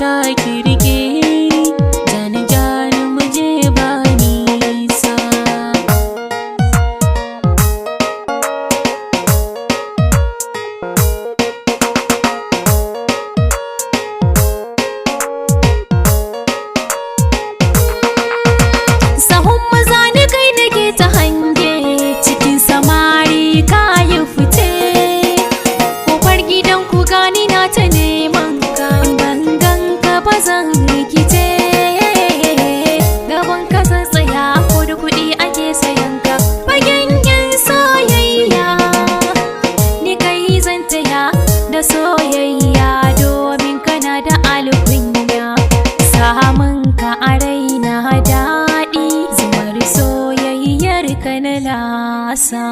ta ki rike ni, jani jani mu je ba nisa. Sahun maza ni kai nake ta hange, cikin samari kayi fice. Kofar gidan ku gani na ta neman ka, ban gan ka ba zan rikice. Gaban ka zan tsaya ko da kuɗi ake sayan ka, fagen yan soyayya. Ni kai zan taya da soyayya domin kana da alkunya. Samun ka a raina daɗi, zumar soyayyar ka na lasa.